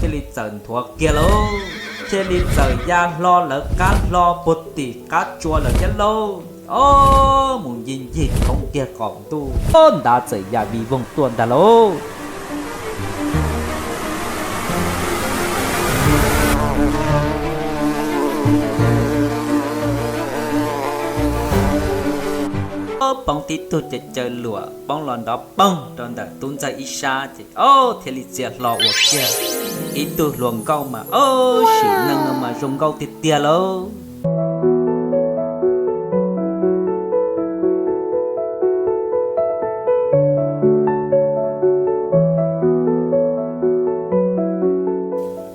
thiaj li txawm nthuav kiag lauj, thiaj li txawm ya hlo lawv qab hlo puag tim qab tsua lawm thiab lauj. Ob, mus ncig ncig khoov kiag qaum ntuj, ob, ntav txawm ya vij voog tuaj ntag lauj. Poob tib tug caws caws luam poob los nrov poog rau ntawm tub ntxawg ib sab ces ob thiaj li txia hlo ua kiag ib tug hluas nkauj mas ob, sim neej no mas zoo nkauj tiag tiag lauj.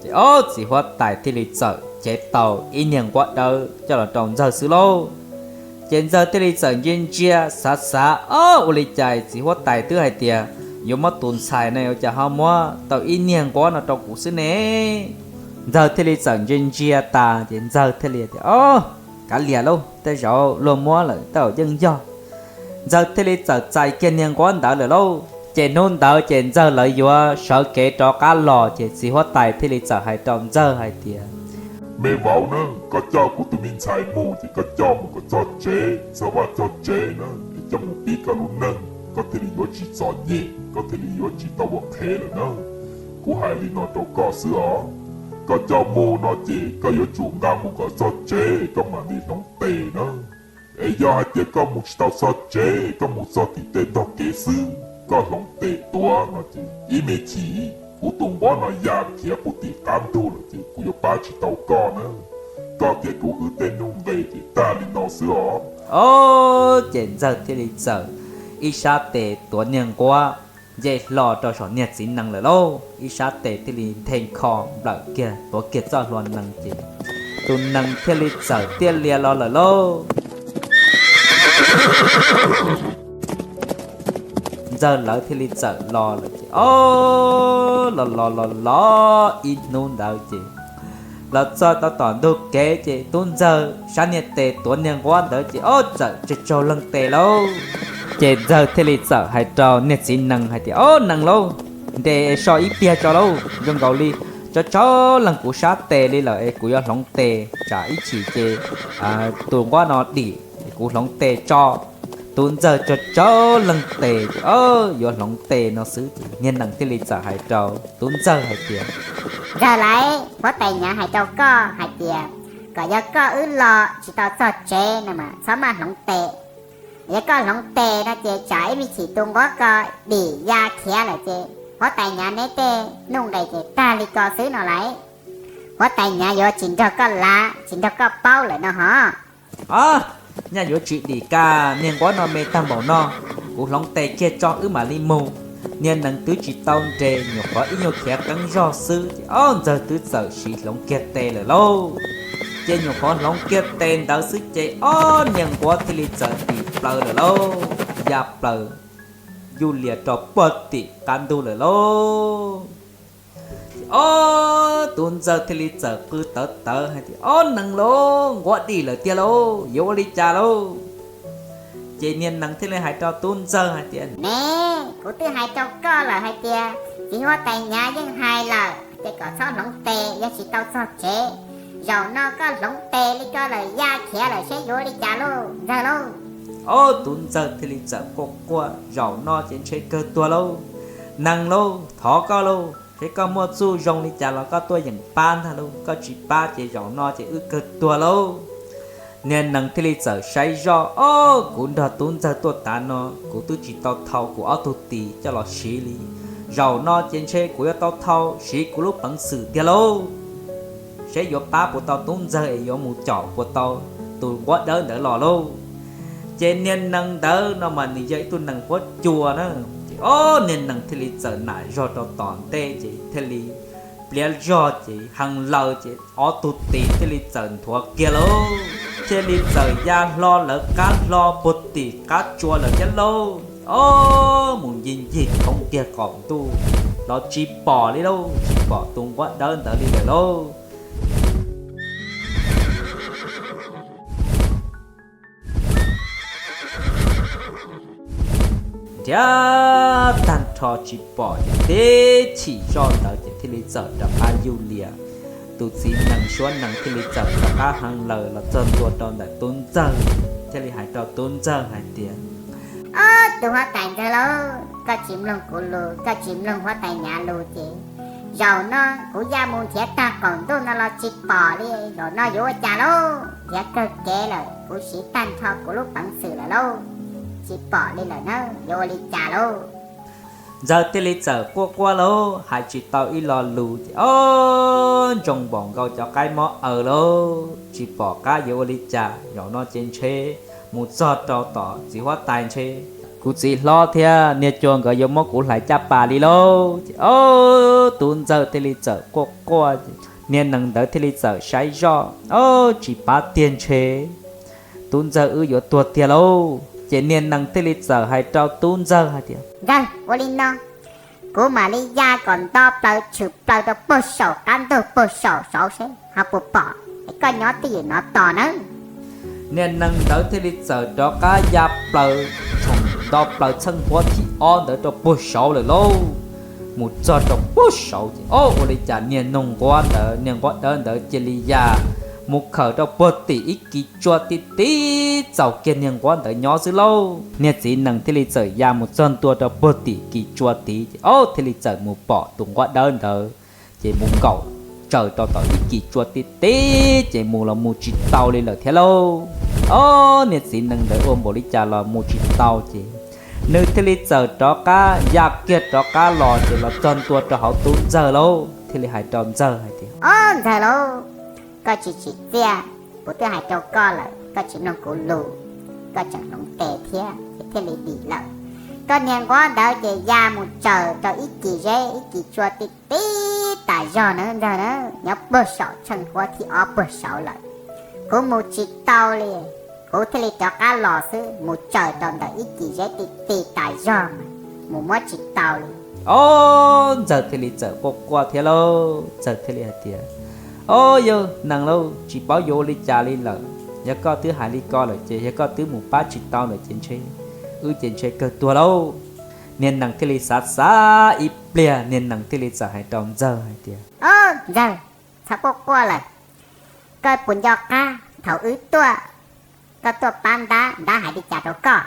Ces ob txiv huab tais thiaj li txawm cev tau ib niag nquab dawb coj los rau ntxawg xwb lauj. Ces ntxawg thiaj li txawm ntsia ntsia xav xav ob ua li cas txiv huab tais twb hais tias yuav muab tus ntxhais no ua cas ho muab tau ib niag nquab no rau kuv xwb ne. Ntxawg thiaj li txawm ntsia ntsia tas ces ntxawg thiaj li tias ob, kav liam lauj, tej zaum luag muab lawm tej zaum yeej yog. Ntxawg thiaj li txawm txais kiag niag nquab ntawd lawm lauj. Ces hnub ntawd ces ntxawg lawv yuav sawv kev rov qab los ces txiv huab tais thiaj li txawm hais rau ntxawg hais tias me vauv na, koj coj kuv tus me ntxhais mus ces koj coj mus kom txog tsev, txog vaj txog tsev na es coj mus pib koj lub neej, koj thiaj li yuav tsis txom nyem, koj thiaj li yuav tsis tau ua qhev lawm na. Kuv hais li no rau koj xwb os, koj coj mus no ces koj yuav tsum nqa mus kom txog tsev koj mam li hloov tes na. Es yog hais tias koj mus tsis tau txog tsev, koj mus txog tim tej ntog kev xwb, koj hloov tes tuav no ces ib me chim kuv tus nquab no ya khiav puag tim qab ntug lawm ces kuv yuav pab tsis tau koj na. Koj thiab kuv wb tej nuj nqes ces tag li no xwb os. Ob, ces ntxawg thiaj li txawm ib sab tes tuav niag nquab nce hlo rau saum niag txiv nees lawm lauj, ib sab tes thiaj li nthe kho nplawm kiag tuav kiag txoj hlua nees ces tus nees thiaj li txawm tiaj lias los lawm lauj. Ntxawg lawv thiaj li txawm los lawm ces ob, los los los los ib hnub ntawd ces los txog tau tom ntug kev ces tub ntxawg sab niag tes tuav niag nquab ntawd ces ob txawm tsaug tsaug leeg tes lauj. Ces ntxawg thiaj li txawm hais rau niag txiv nees hais tias ob, nees lauj, nres so ib pliag tso lauj, zoo nkaus li tsaug tsaug leeg kuv sab tes li lawm es kuv yuav hloov tes tsam ib chim ces tus nquab no dim es kuv hloov tes tso. Tub ntxawg tsaug tsaug leeg tes ces ob, yuav hloov tes no xwb ces niag nees thiaj li txawm hais rau tub ntxawg hais tias ntxawg lauj, huab tais nyav hais rau koj hais tias kom yog koj wb los tsis tau txog tsev no mas txhob maj hloov tes. Yog koj hloov tes no ces tsam ib me chim tus nquab ko dim ya khiav lawm ces huab tais nyav neb tej nuj nqes ces tag li ko xwb no lauj. Huab tais nyav yuav tsis nrog koj lav tsis nrog koj paub lawm no hov. Ob, nyaj yuav tsis dim ka, niag nquab no me tag npaum no, kuv hloov tes kiag tso wb mam li mus. Niag nees twb tsis tau nres, nyuam qhuav ib nyuag khiav qeeb zog xwb ces ob, ntxawg twb txawm siv hloov kiag tes lawm lauj. Ces nyuam qhuav hloov kiag tes ntawd xwb ces ob, niag nquab thiaj li txawm dim plaws lawm lauj, ya plaws yuj lias rau puag tim qab ntug lawm lauj. Ob, tub ntxawg thiaj li txawm qw tawv tawv hais tias ob, nees lauj, nquab dim lawm tiag lauj, yuav ua li cas lauj? Ces niag nees thiaj li hais rau tub ntxawg hais tias ne, kuv twb hais rau koj lawm hais tias txiv huab tais nyav yeej hais lawm ces kom txhob hloov tes yog tsis tau txog tsev. Zaum no koj hloov tes li ko lawm ya khiav lawm seb yuav ua li cas lauj ntxawg lauj. Ob, tub ntxawg thiaj li txawm quaj quaj, zaum no ces ntshe kawg tuag lauj. Nees lauj, thov koj lauj, seb koj muaj txuj zoo li cas los koj tuaj yeem pab ntag lauj, koj tsis pab ces zaum no ces wb kawg tuag lauj. Niag nees thiaj li txawm saib zoj, ob, kuv nrog tub ntxawg tuaj tav no kuv twb tsis tau thau kuv ob tug tis coj los siv li. Zaum no ces ntshe kuv yuav tau thau siv kuv lub peev xwm tiag lauj, seb yuav pab puas tau tub ntxawg es yuav mus com puas tau tus nquab dawb ntawd los lauj. Ces niag nees ntawd no mas nws yog ib tug nees huab cua na. Ces ob, niag nees thiaj li txawm nam zog rau tom ntej ces thiaj li pliav zog ces hee laws ces ob tug tis thiaj li txawm nthuav kiag lauj, thiaj li txawm ya hlo lawv qab hlo puag tim qab tsua lawm thiab lauj. Ob, mus ncig ncig thoob kiag qaum ntuj los tsis pom li lauj, tsis pom tus nquab dawb ntawd li lawm lauj. Nrhiav tag rho tsis pom ces tib chim zoj ntawd ces thiaj li txawm rov qab yuj lias. Tus txiv nees suab nees thiaj li txawm rov qab heev lawm los txog ntua rau ntawm Tub Ntxawg, thiaj li hais rau Tub Ntxawg hais tias, Ob tug huab tais ntxawg lauj, koj tsis mloog kuv lus, koj tsis mloog huab tais nyav lus ces zaum no kuv ya mus nrhiav tag qaum ntuj no los tsis pom li, zaum no yuav ua cas lauj? Nrhiav kawg kev lawm, kuv siv tag nrho kuv lub peev xwm lawm lauj, tsis pom li lawm na, yuav ua li cas lauj? Ntxawg thiaj li txawm quaj quaj lauj, hais tsis tau ib lo lus ces, Ob, ntsoog npaum nkaus cov qaib mob aws lauj, tsis pom qab yuav ua li cas, zaum no ces ntshe mus txog rau tom txiv huab tais ntshe kuv txiv hlob thiab niag cua nkawd yuav muab kuv hlais caj pas li lauj. Ces ob, Tub Ntxawg thiaj li txawm quaj quaj, niag nees ntawd thiaj li txawm saib zoj, Ob, tsis pab tiag ntshe Tub Ntxawg wb yuav tuag tiag lauj. Ces niag nees thiaj li txawm hais rau Tub Ntxawg hais tias, Ntxawg, ua li no, kuv mam li ya kom nto plaws tshwm plaws rau puag saum qab ntug puag saum saud seb ho puas pom, es koj nyob twj ywm no tos nawb. Niag nees ntawd thiaj li txawm rov qab ya plaws, tshoom nto plaws txheej huab thib ob ntawd rau puag saud lawm lauj. Mus txog rau puag saud ces ob, ua li cas niag noog nquab ntawd, niag nquab dawb ntawd cia li ya mus khawm rau puag tim ib kis tsua ti ti txaus kiag niag nquab ntawd nyob xwb lauj. Niag txiv nees thiaj li txawm ya mus txog ntua rau puag tim kis tsua tid ces ob, thiaj li txawm mus pom tus nquab dawb ntawd ces mus nkaum tsaws rau tom ib kis tsua ti ti ces mus los mus tsis tau li lawm thiab lauj. Ob, niag txiv nees ntawd ua npaum li cas los mus tsis tau ces nws thiaj li txawm rov qab ya kiag rov qab los ces los txog ntua rau hauv Tub Ntxawg lauj, thiaj li hais rau Ntxawg hais tias, Ob, Ntxawg lauj, koj tsis tsim txiaj, kuv twb hais rau koj lawm, koj tsis mloog kuv lus, koj tseem hloov tes thiab ces thiaj li dim lawm. Koj niag nquab ntawd ces ya mus tsaws rau ib kis zeb ib kis tsua ti ti tas zog na Ntxawg na, nyob puag saum txheej huab thib ob puag saud lawm. Kuv mus tsis tau li, kuv thiaj li rov qab los xwb, mus tsaws rau ntawm ib kis zeb ti ti tas zog mas mus muab tsis tau li. Ob, Ntxawg thiaj li txawm quaj quaj thiab lauj. Ntxawg thiaj li hais tias, Ob, yawg nees lauj, tsis paub yuav ua li cas li lawm. Yog koj twb hais li ko lawm ces yog koj twb mus pab tsis tau lawm ces ntshe wb ces ntshe kawg tuag lauj. Niag nees thiaj li xav xav ib pliag, niag nees thiaj li txawm hais rau Ntxawg hais tias, Ob, Ntxawg, txhob quaj quaj lawm. Koj puas nco qab thaum wb tuaj, koj tuaj pab ntab, ntab hais li cas rau koj?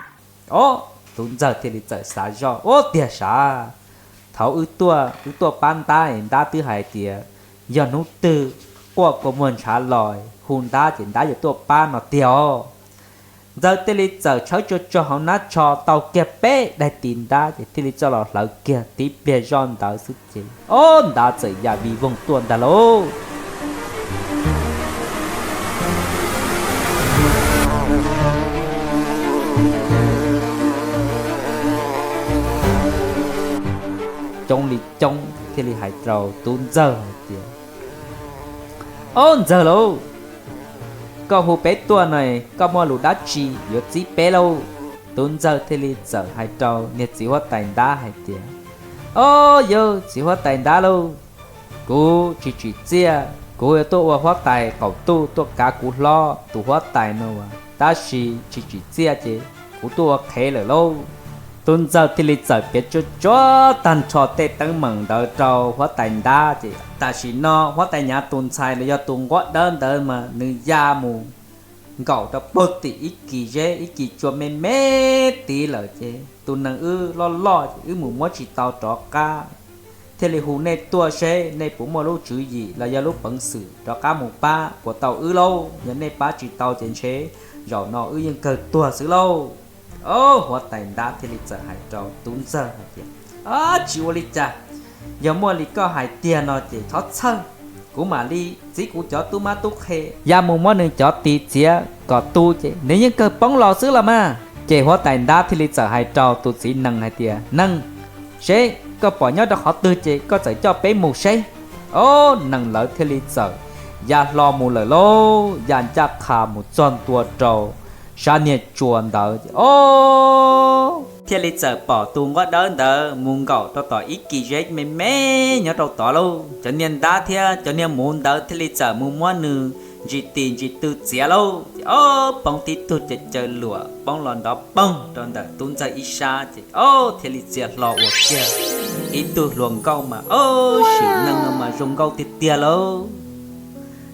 Ob, tus Ntxawg thiaj li txawm xav zoj, Ub, tiag sav, thaum wb tuaj, wb tuaj pab ntab es ntab twb hais tias yog hnub twg quaj kua muag ntshav los hu ntab ces ntab yuav tuaj pab no tiag os. Ntxawg thiaj li txawm tshawb tsuag tsuag hauv hnab tsho tau kiag peb daim tis ntab ces thiaj li txawj los hlawv kiag tib pliag zoj ntawd xwb ces ob, ntab txawm ya vij voog tuaj ntag lauj. Coob li coob thiaj li hais rau tub Ntxawg hais tias, Ob, Ntxawg lauj, koj hu peb tuaj no, koj muaj lus dab tsi yuav txib peb lauj? Tub Ntxawg thiaj li txawm hais rau niag txiv huab tais ntab hais tias, Ob, yawg txiv huab tais ntab lauj, kuv tsis tsim txiaj, kuv yuav tuaj ua huab tais qaum tuj tuaj kav kuv hlob tus huab tais no as, tab sis tsis tsim txiaj ces kuv tuaj ua qhev lawm lauj. Tub Ntxawg thiaj li txawm piav tsuag tsuag tag nrho tej teeb meem ntawd rau huab tais ntab ces tam sim no huab tais nyav tus ntxhais los yog tus nquab dawb ntawd mas nws ya mus nkaum rau puag tim ib kis zeb ib kis tsua me me tid lawm ces tus nees wb loj loj ces wb mus muab tsis tau rov qab, thiaj li hu nej tuaj seb nej puas muaj lub tswv yim los yog lub peev xwm rov qab mus pab puas tau wb lauj. Yog nej pab tsis tau ces ntshe zaum no wb yeej kawg tuag xwb lauj. Ob, huab tais ntab thiaj li txawm hais rau tub Ntxawg hais tias, Ob, tsis ua li cas, yog muaj li koj hais tiag no ces thov txhawj, kuv mam li txib kuv cov tub mab tub qhe ya mus muab nws cov tis txiav kom tu ces nws yeej kawg poob los xwb los mas. Ces huab tais ntab thiaj li txawm hais rau tus txiv nees hais tias, Nees, seb koj pom nyob rau qhov twg ces koj txawm coj peb mus seb. Ob, nees lawv thiaj li txawm ya hlo mus lawm lauj, ya ncaj qha mus txog ntua rau sab niag tsua ntawd ces ob, thiaj li txawm pom tus nquab dawb ntawd mus nkaum rau tom ib kis zeb me me nyob rau tod lauj. Cov niag ntab thiab cov niag muv ntawd thiaj li txawm mus muab nws ntsis tis ntsis tw txiav lauj. Ces ob poob tib tug caws caws luam poob los nrov poog rau ntawm Tub Ntxawg ib sab ces ob thiaj li txia hlo ua kiag ib tug hluas nkauj mas ob sim neej no mas zoo nkauj tiag tiag lauj.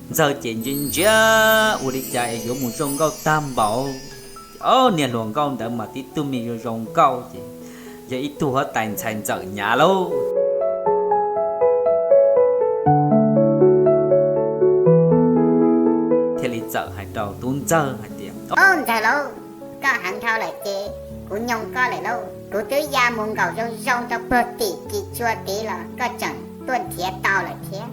Ntxawg ces ntsia ntsia ua li cas es yuav mus zoo nkauj tag npaum. Ces ob niag hluas nkauj ntawd mas tib tug me zoo zoo nkauj ces yog ib tug huab tais ntxhais Ntxawm nyav lauj. Thiaj li txawm hais rau Tub Ntxawg hais tias, Ob Ntxawg lauj, koj heev dhau lawm ces kuv nyoo koj lawm lauj. Kuv twb ya mus nkaum zoo zoo rau puag tim kis tsua tid los koj tseem tuaj nrhiav tau lawm thiab.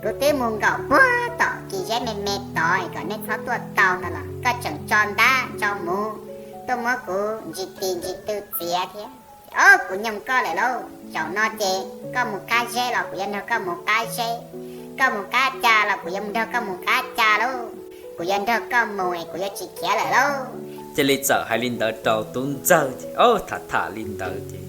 Kuv twb mus nkaum puag tom kis zeb me me tod kom nej txhob tuaj tau no los koj tseem tso ntab tso muv tuaj muab kuv ntsis tis ntsis tw txiav thiab. Ob, kuv nyoo koj lawm lauj. Zaum no ces koj mus qab zeb los kuv yuav nrog koj mus qab zeb, koj mus qab ca los kuv yuav nrog koj mus qab ca lauj. Kuv yuav nrog koj mus es kuv yuav tsis khiav lawm lauj. Cia li txawm hais li ntawd rau Tub Ntxawg ces ob tham tham li ntawd ces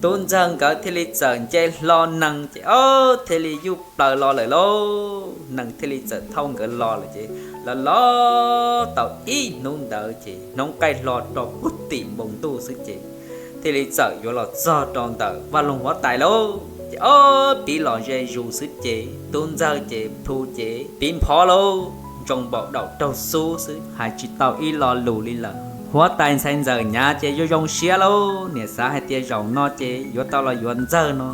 Tub Ntxawg nkawd thiaj li txawm nce hlo nees ces ob thiaj li yuj plaws los lawm lauj. Nees thiaj li txawm thauj nkawd los lawm ces los los tau ib hnub ntawd ces hnub qaij hlo rau puag tim npoo ntuj xwb ces thiaj li txawm yuav los txog rau ntawm Vaj Loog huab tais lauj. Ces ob piv los ze zus xwb ces Tub Ntxawg ces plhu ces piv nphov lauj, ntsoos npaum daum raug xub xwb hais tsis tau ib lo lus li lawm. Huab tais ntxhais Ntxawm nyav ces zoo zoo siab lauj, niam xav hais tias zaum no ces yuav tau los yuav Ntxawg no.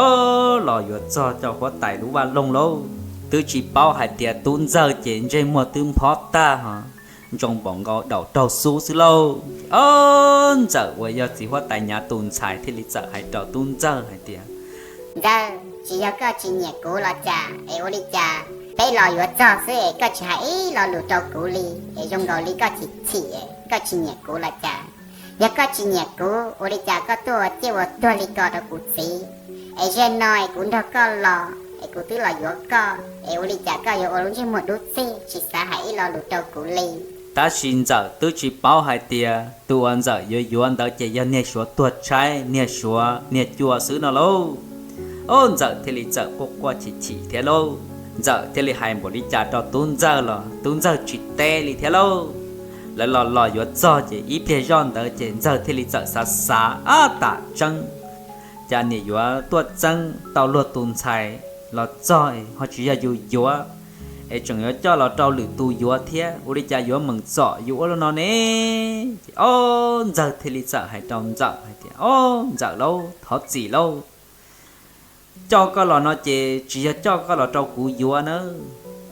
Ob, los yuav txog rau huab tais lub vaj loog lauj, twb tsis paub hais tias Tub Ntxawg ces ntsej muag twb nphob tag ho ntsoos npaum nkaus daum raug xub xwb lauj. Ob, Ntxawm uas yog txiv huab tais nyav tus ntxhais thiaj li txawm hais rau Tub Ntxawg hais tias, Ntxawg, tsis yog koj tsis nyiam kuv los cas es ua li cas peb los yuav txog xwb es koj tsis hais ib lo lus rau kuv li es zoo nkaus li koj chim chim, koj tsis nyiam kuv los cas? Yog koj tsis nyiam kuv ua li cas koj tuaj ua ciaj ua tuag li ko rau kuv txiv? Es zaum no es kuv nrog koj los es kuv twb los yuav koj es ua li cas koj yuav ua lub ntsej muag dub txig tsis xav hais ib lo lus rau kuv li? Tab sis Ntxawm twb tsis paub hais tias tus uas Ntxawm yuav yuav ntawd ces yog niag Suav tuag tshaib, niag Suav niag cua xwb no lauj. Ob, Ntxawm thiaj li txawm quaj quaj chim chim thiab lauj. Ntxawm thiaj li hais npaum li cas rau Tub Ntxawg los Tub Ntxawg tsis teb li thiab lauj. Lawv los los yuav txog ces ib pliag zoj ntawd ces Ntxawg thiaj li txawm xav xav, Ab, tam tseeb cas niam yuav tuaj txeeb tau luag tus ntxhais los txog es ho tsis yog yus yuav, es tseem yuav coj los rau lwm tus yuav thiab, ua li cas yuav meem txom yus ua luaj no ne? Ces ob, Ntxawg thiaj li txawm hais rau Ntxawm hais tias, Ob, Ntxawm lauj, thov txim lauj. Coj koj los no ces tsis yog coj koj los rau kuv yuav nawb,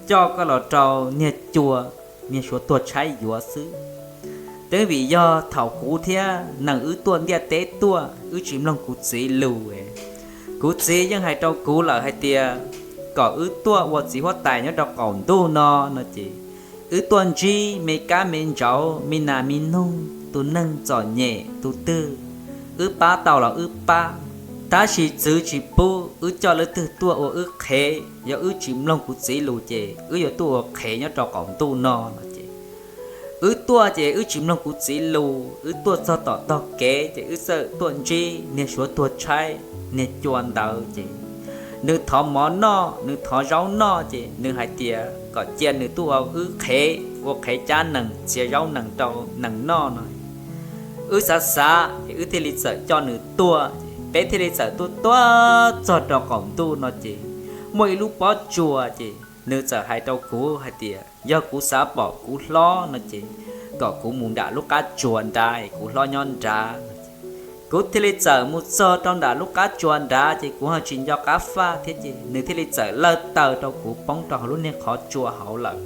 coj koj los rau niag cua, niag Suav tuag tshaib yuav xwb. Twb vim yog thaum kuv thiab nees wb tuaj ntiaj teb tuaj, wb tsis mloog kuv txiv lus, kuv txiv yeej hais rau kuv lawm hais tias kom wb tuaj ua txiv huab tais nyob rau qaum ntuj no no ces wb tuaj ntsib me kab me ntsauv, me nas me noog, tus neeg txom nyem tus twg, wb pab tau los wb pab. Tab sis txwv tsis pub wb coj leej twg tuaj ua wb qhev, yog wb tsis mloog kuv txiv lus ces wb yuav tuaj ua qhev nyob rau qaum ntuj no no ces wb tuaj ces wb tsis mloog kuv txiv lus, wb tuaj txog tom tog kev ces wb txawm tuaj ntsib niag Suav tuag tshaib, niag cua ntawd ces nws thov mov noj, nws thov zaub noj ces nws hais tias kom cia nws tuaj ua wb qhev, ua qhev cab nees txiav zaub nees rau nees noj no. Wb xav xav ces wb thiaj li txawm coj nws tuaj, peb thiaj li txawm tuaj tuaj txog rau qaum ntuj no ces muaj ib lub pob tsuas ces nws txawm hais rau kuv hais tias yog kuv xav pom kuv hlob no ces kom kuv mus nram lub qab tsuas nrad es kuv hlob nyob nrad no ces kuv thiaj li txawm mus txog rau nram lub qab tsuas nrad ces kuv ho tsis nco qab faj thiab ces nws thiaj li txawm lawj taw rau kuv poob rau hauv lub niag qhov tsua hauv lawm.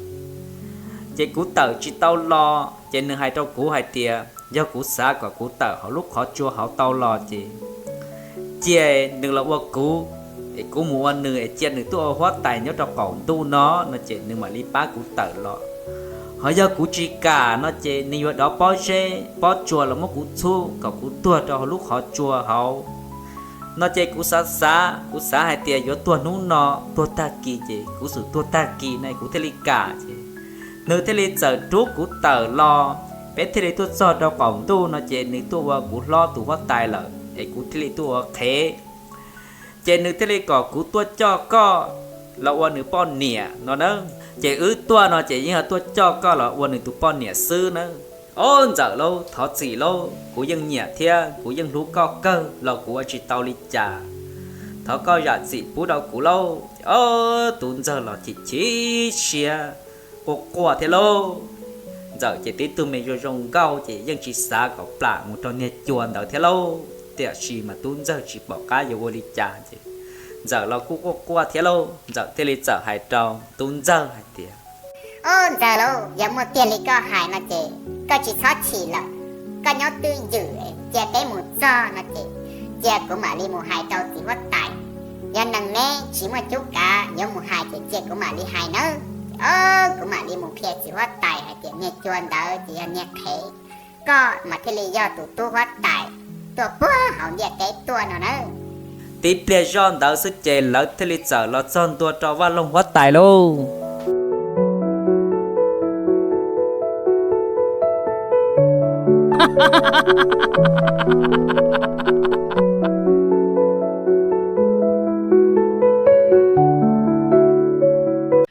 Ces kuv tawm tsis tau los ces nws hais rau kuv hais tias yog kuv xav kom kuv tawm hauv lub qhov tsua hauv tau los ces cia nws los ua kuv, es kuv mus ua nws es cia nws tuaj ua huab tais nyob rau qaum ntuj no no ces nws mam li pab kuv tawm los. Ho yog kuv tsis kam no ces nws yuav dov pob zeb pob tsua los muab kuv txhub kom kuv tuag rau hauv lub qhov tsua hauv no ces kuv xav xav, kuv xav hais tias yuav tuag hnub no, tuag tag kis ces kuv xum tuag tag kis no kuv thiaj li kam ces nws thiaj li txawm rub kuv tawm los, peb thiaj li tuaj txog rau qaum ntuj no ces nws tuaj ua kuv hlob tus huab tais lawm es kuv thiaj li tuaj ua qhev. Ces nws thiaj li kom kuv tuaj coj koj los ua nws poj niam no na. Ces wb tuaj no ces yeej yog tuaj coj koj los ua nws tus poj niam xwb na. Ob, Ntxawm lauj, thov txim lauj, kuv yeej nyiam thiab kuv yeej hlub koj kawg los kuv ua tsis tau li cas. Thov koj zam txim pub rau kuv lauj. Ob, tus ntxawg los chim chim siab, quaj quaj thiab lauj. Ntxawm ces tib tug me zoo zoo nkauj ces yeej tsis xav kom plam mus rau niag cua ntawd thiab lauj. Tiam sis mas tub ntxawg tsis pom qab yuav ua li cas ces Ntxawm los kuj quaj quaj thiab lauj. Ntxawm thiaj li txawm hais rau tub ntxawg hais tias, Ob, Ntxawg lauj, yog muaj tiag li koj hais no ces koj tsis txhob chim lawm. Koj nyob twj ywm, cia peb mus txog no ces cia kuv mam li mus hais rau txiv huab tais. Yog nees neb tsis muaj cub kav yuav mus hais ces cia kuv mam li hais nawb. Ob, kuv mam li mus qhia txiv huab tais hais tias niag cua ntawd ces yog niag qhev, koj mas thiaj li yog tus tub huab tais tuaj puag hauv ntiaj teb tuaj no nawb. Tib pliag zoj ntawd xwb ces lawv thiaj li txawm los txog ntua rau Vaj Loog huab tais lauj.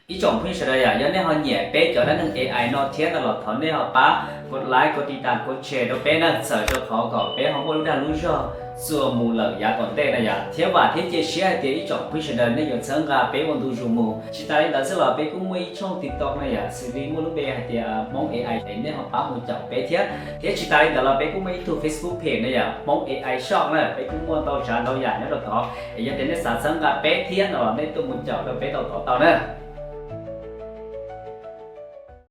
Ib tsoom phooj ywg sawv daws, yog nej ho nyiam peb cov dab neeg A I no thiab no los thov nej ho pab kov like, kov tiv tas, kov share rau peb na, txhawm rau qhov kom peb ho muaj lub dag lub zog txuas mus lawm yav tom ntej na yom. Thiab vam thiab cia siab hais tias ib tsoom phooj ywg sawv daws nej yuav txhawb nqa peb ua ntu zus mus. Tsis tas li ntawd xwb los peb kuj muaj ib tshooj TikTok na yom, xws li muaj lub npe hais tias Hmoob A I, nej ho pab mus caum peb thiab. Thiab tsis tas li ntawd los peb kuj muaj ib tug Facebook page na yom, Hmoob A I Shop na, peb kuj muaj ntau tsav ntau yam nyob rau tod. Es yog tias nej xav txhawb nqa peb thiab no los nej tuaj mus caum rau peb tau tod tau na.